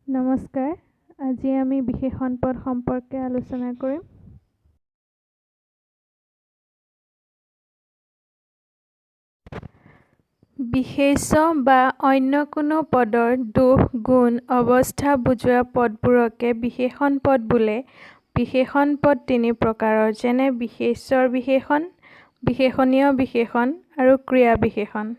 নমস্কাৰ, আজি আমি বিশেষণ পদ সম্পৰ্কে আলোচনা কৰিম। বিশেষ্য বা অন্য কোনো পদৰ দোষ, গুণ, অৱস্থা বুজোৱা পদবোৰকে বিশেষণ পদ বোলে। বিশেষণ পদ তিনি প্ৰকাৰৰ, যেনে বিশেষ্যৰ বিশেষণ, বিশেষণীয় বিশেষণ আৰু ক্ৰিয়া বিশেষণ।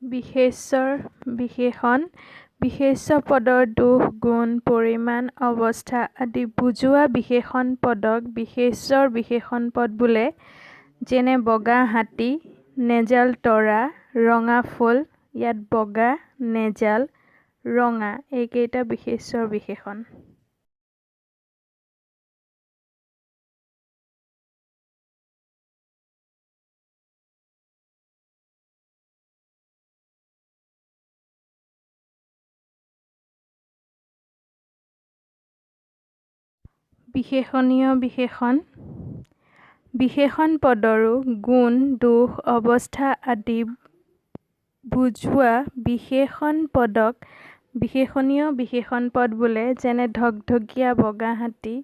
বিশেষ্যৰ বিশেষণ বিশেষ্য পদৰ দোষ, গুণ, পৰিমাণ, অৱস্থা আদি বুজোৱা বিশেষণ পদক বিশেষ্যৰ বিশেষণ পদ বোলে। যেনে বগা হাতী, নেজাল তৰা, ৰঙা ফুল। ইয়াত বগা, নেজাল, ৰঙা এইকেইটা বিশেষ্যৰ বিশেষণ। বিশেষণীয় বিশেষণ বিশেষণ পদৰো গুণ, দোষ, অৱস্থা আদি বুজোৱা বিশেষণ পদক বিশেষণীয় বিশেষণ পদ বোলে। যেনে ধকধকীয়া বগা হাতী,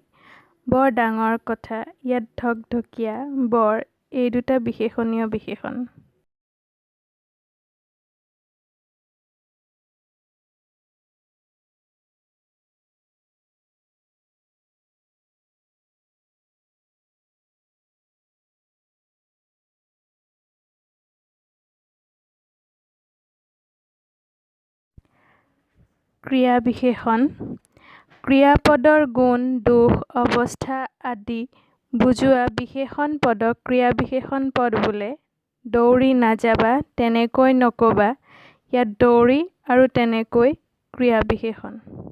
বৰ ডাঙৰ কথা। ইয়াত ধকধকীয়া, বৰ এই দুটা বিশেষণীয় বিশেষণ। ক্ৰিয়া বিশেষণ ক্ৰিয়াপদৰ গুণ, দোষ, অৱস্থা আদি বুজোৱা বিশেষণ পদক ক্ৰিয়া বিশেষণ পদ বোলে। দৌৰি নাযাবা, তেনেকৈ নক'বা। ইয়াত দৌৰি আৰু তেনেকৈ ক্ৰিয়া বিশেষণ।